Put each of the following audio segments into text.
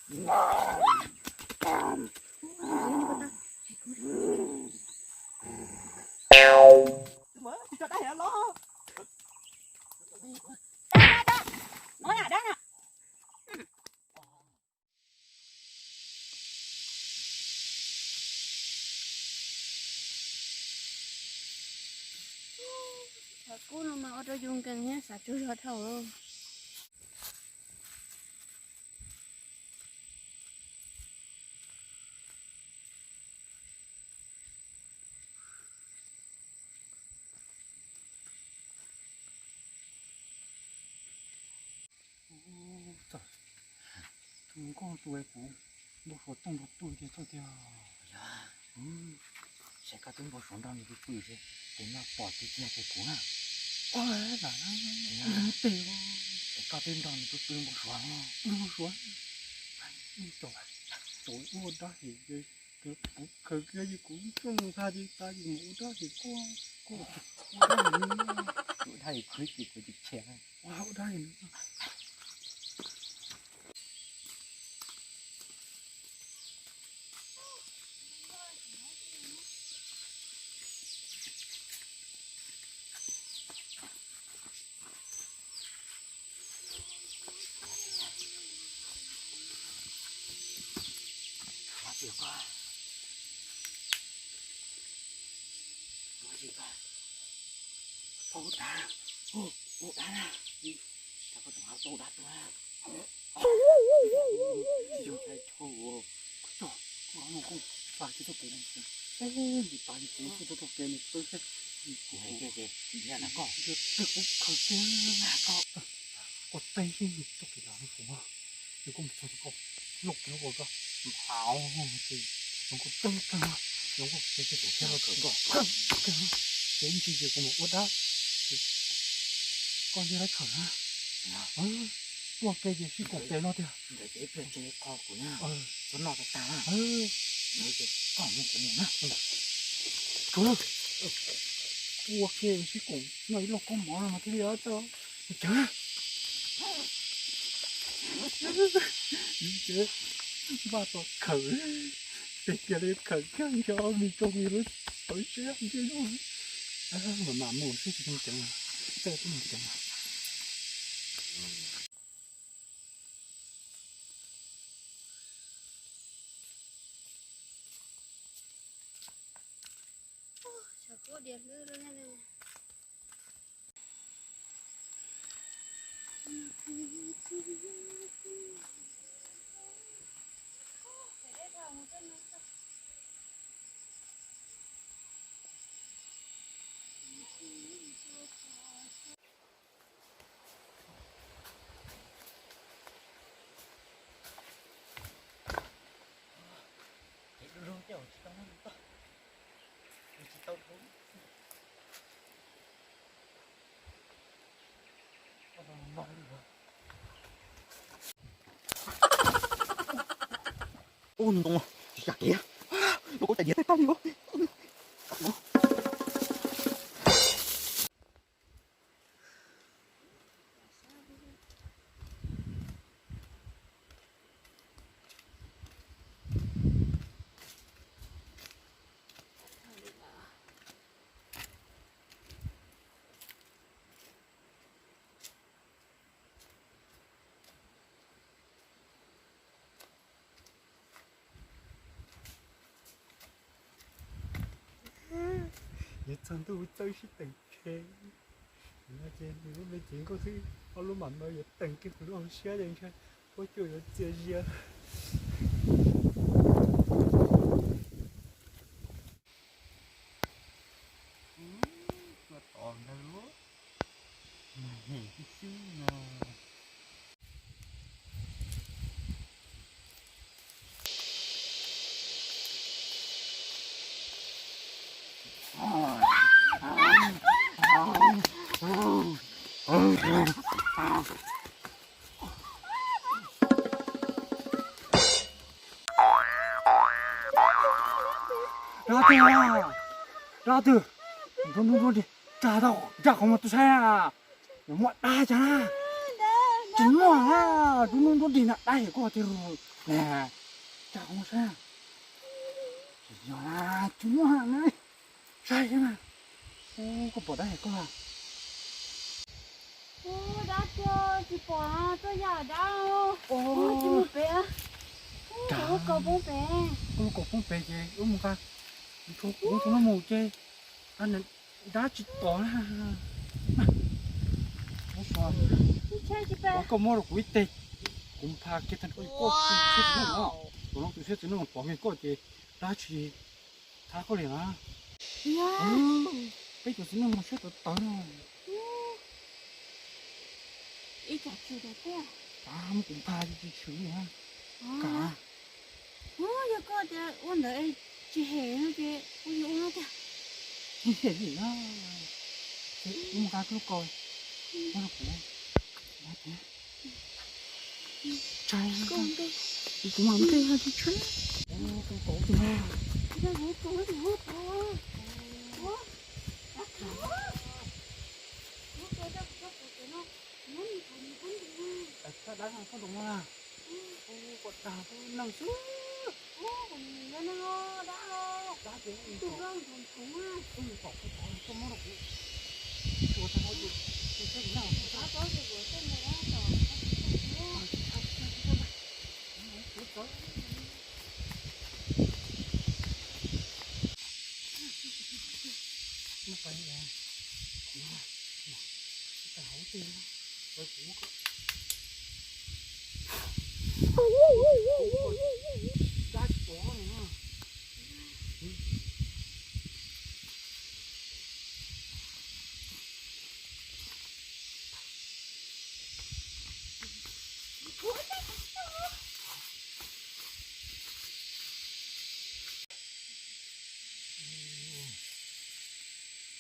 Qhov kub no mas ua rau yus nkees thiab xav tsaug zog dhau. Tus nkauj tus es kuv npau suav tooj nrog tuj tiag txog tiag. Yog, saib koj twb npau suav nrog nws pw pw ces tes no pom tiag tiag ces kuv na. Ua lam tes, ces koj twb nrog nws pw pw npau suav, npau suav. Ua dab ces kuv khaws kiag ces kuv txooj ntxhais ces tas ces mus ua dab ces kuj, kuj ua dab ces, ua dab ces khwv ces kuv tsis tshem. Ua dab ces Ua dab, ua dab na, koj tseem hais tau dab tuaj. Yog tsis tau, koj no koj pab tsis tau kuv, nws pab kuv tsis tau tau kev nws pab seb, kuv hais tias ces yog na koj, kuv khaws kiag koj, koj teb txoj kev los no kuv, yog koj mus txog koj loj kiag koj, koj mus hauv ces zoo koj teb kawg, zoo koj teb tsis tau kawg, koj teb ntsis ces kuv mus ua dab, koj thiaj li khawm na. Tuaj ke ces sib koom pem no tiag. Ntawd ces ib pliag tsis qho kuv na. Txhob noj tag tag na. Ntawd ces koj mus kuv mus na. Tuaj ke sib koom noj ib loj koob mov no mas thiaj li tau. Cawv, npaj tau khawm, tes kiag li khawm kiag nco me tso me lub tawv siab ntiag. Mam mam mus xwb tsis tau ceev, txawj tub mus ceev. Ub, ntoo, tsis yam kev, nws kuj txawm diav tag tag li os. Yuav txog ntuj txawb sib teem tshe. No ces nws lub me cev nkauj xwb, ob lub mam no yuav teem kiag kuv lub hauv siab ces ntshai huab cua yuav txias zias. Tua tod ntag lub, mas hem xwb xwb no. Rov twg, rov twg, nrog nrog nrog, rag tau rag qhov muag tuaj saib na, muaj dab cas na. Tsis muaj na, lub hnub nruab nrig no dab yog koj tiag na. Tsa kuv saib. Tsis yog na, tsis muaj na. Saib na. Ub, koj pom dab yog koj. Ub, dab tiag, tsis pom txoj yam dab. Ub, tsis mus pem. Ub, kaus poob pem. Ub, kaus poob pem ces wb mus nqa. Kuv tso kuv tso no mus ces dab tsis tom na. Koj muab rau kuv ib teg, kuv npha kiag tag nrho koj tus siab txiv neej no. Tus no tus siab txiv neej pom kiag koj ces dab tsis thab koj li na. Peb cov txiv neej mas siab tawv tawv no. Ib tsam tshwm tau thiab. Muab kuv npha tsis tshwm li na. Kam. Yog koj tias ua ntawd tsis hem no ces kuv yuav ua tiag. Tsis hem li na. Ces wb mus nqa lub kaus, muab rau kuv. Tshais, kuv mam ntej tsis tshwm. Kuv kaus tus no. Dab no poj nroo no, kuv dag peb neeg xwb. Dab ces tus zoo nthoov nthoov, koj muab rau kuv, kuv tsuas tag no ces kuv thiaj li noj.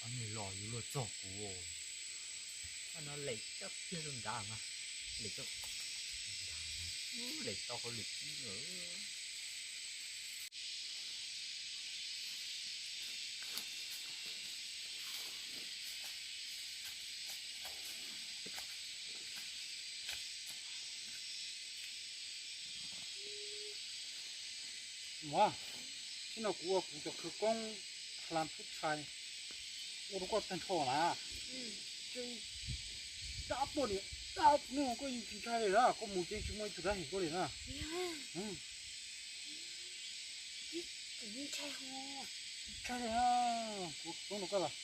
Ob niag los yuav luag txog kuv, no lem tau kiag rau nrad mas, lem tau, lem tau hauv lwm tib lawm. Muam, txij no kuv ua kuv cov khawv koob hla phub tshais ua rau koj tag nrho na. Dab poj niam dab txiv neej koj yeej tsis ntshai li na, koj mus ces tsis muaj ib tug dab hem koj li na. Ntshai li na, kuv khawv koob rau koj los.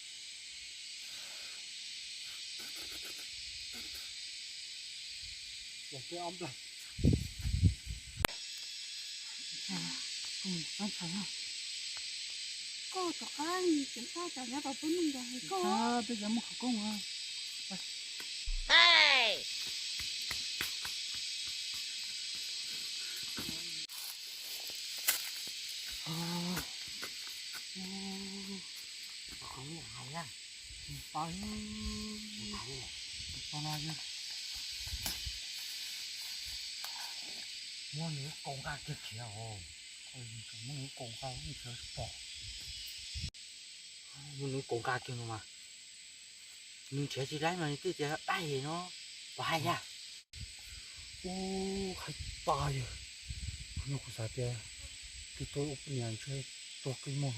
Los peb ob nplag. Koj tom qab ceev faj tsam nyob tau peb neeg nrog koj. Peb cov muaj khawv koob. Muab nws kaus nqa kiag khiav os. Muab nws kaus nqa kiag pom. Muab nws kaus nqa kiag no mas nws nrhiav tsis laib mas nws twb tias dab no, puas hais yag? Ub, hais tas yog, no kuv xav tias tib tug ua poj niam ntshe tuag kawg muag.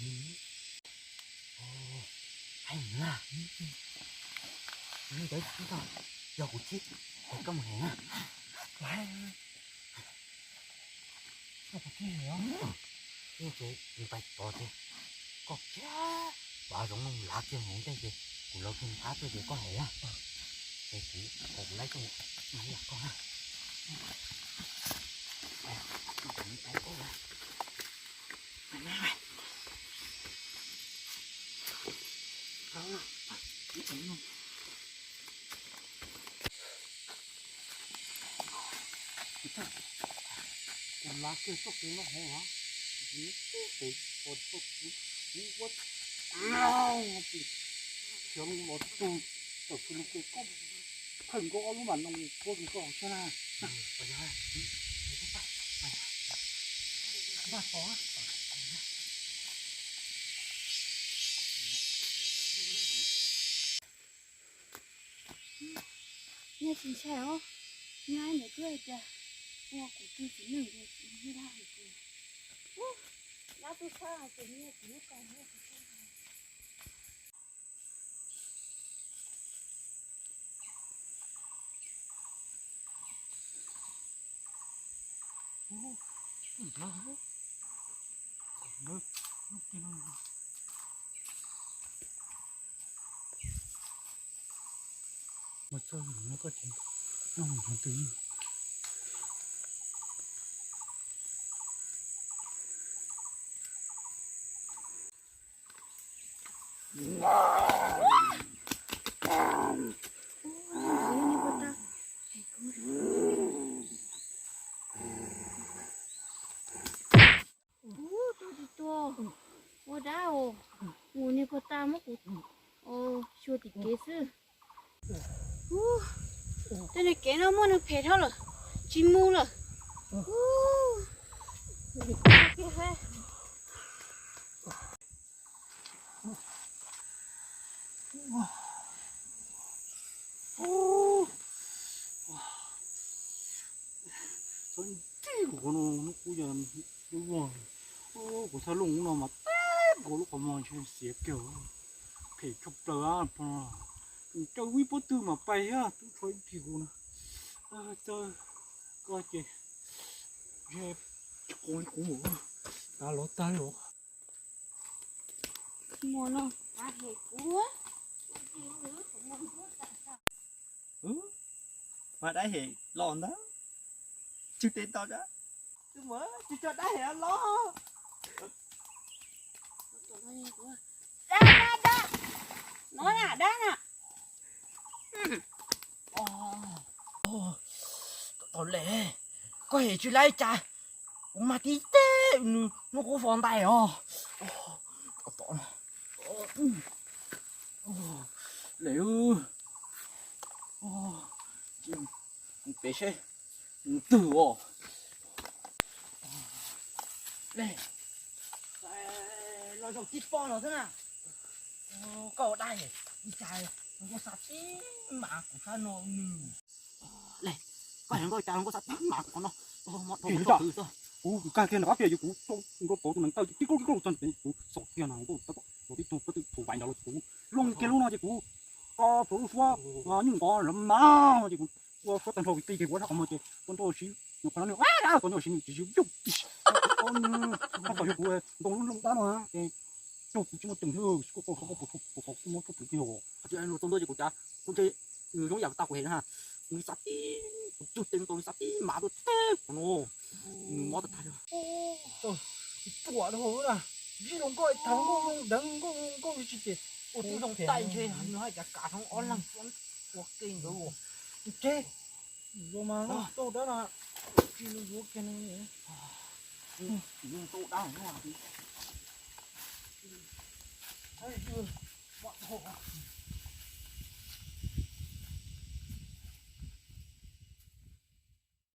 Hais na, ntev tag, yog kuv chib, koj mus hem na. Koj mus pais tod ces koj kiag pov zoov no lav kiag mus ntej ces kuv los kiag mus qab tuaj ces koj hem na. Ces kuv kom kuv laib tuaj mus ib yam koj na. Kuv lav kiag txoj kev no hauv na, kuv ua khiav los txog tam sim no ces koj khawm nkaus ob lub mam no ua rau koj saib na. Npaj tos. Nyiaj tsis ntshai os. Nyab ntawd twb hais tias ua kuv tus txiv neej ntawd tsis muaj dab hais tias, ub, dab tuaj tshaj hais tias nyiaj kuv lub kaus nyiaj kuv tshaj. Mas txog no koj tsis noj mus nrog twg. Ub, tuaj tsis tuaj, ua dab os. Mus niag puag ta muab kuv xyuas tim kev xwb. Ub, tej niag kev no muaj neeg phem dhau lawm, tsis mus lawm. Ub. Txhob ntsib kuv qhov no, hnub qub yog lub vog. Kuv txhob looj ub no mas teb nkaus lub qhov muag ntshe xiav kiag. Phem tshaj plaws, ncaws ib pob tw mas pais thiab, tub tshuav ib rig kuv na. Txawj koj ces ntshe tsis qoos li kuv, tas los tag li os. Muag no dab hem kuv. Mas dab hem los ntag. Tsw tes tau, tus muam tsis tso dab hem los. Dab, dab, dab. No na, dab na. Tau le, koj hem tsis laib cas, kuv mas tib teg nws muab kuv fo ntais os. Le, pem seb mus twg os. Le, los zaum tib pob no xwb na. Koj ua dab hem ib cas, kuv xav tib mas kuv xav no nws. Le, koj hais nkauj cas nkauj xav tib mas kuv qhov no. Kuv kag kiag nram qab kiag ces kuv nkauj tod tus nees taw tib kaub tib kaub txog kuv xom kiag na nkauj tab tom tib tug pob tw thaum vais ntawd los kuv loo kiag lub no ces kuv ko plhuav lub suab nyuj nqov lawv mas ces kuv ua suab tag nrho kuv ti ces kuv rab qhov muag ces tau nroj siv nws qhov no nws dab tau nroj siv nws tsis siv yuj tib si. Tab tom yog kuv ntoo lub loo dab no ces raug kuv tsis muaj ceem thiab kuj qau qau pus qau kuj muab tshuaj pus kiag os. Qhov tsis tau ntua ces kuv cav kuv ntshe nws zoo yam kuv tas kuv hem na. Nws xav tib, kuv cug tes tau nws xav tib mas tuaj teb kuv no. Nws mob tag tag li. Tsuam dhau na, zib zoo nkauj thav nkauj zoo deev nkauj zoo nkauj tsis ces ua tib zoo thaij ntshe nws hais cas kav hloov ob leeg ua ke ntawd los. Ces yuav mas tau dab na, tsis yuav kiag no. Tau dab no.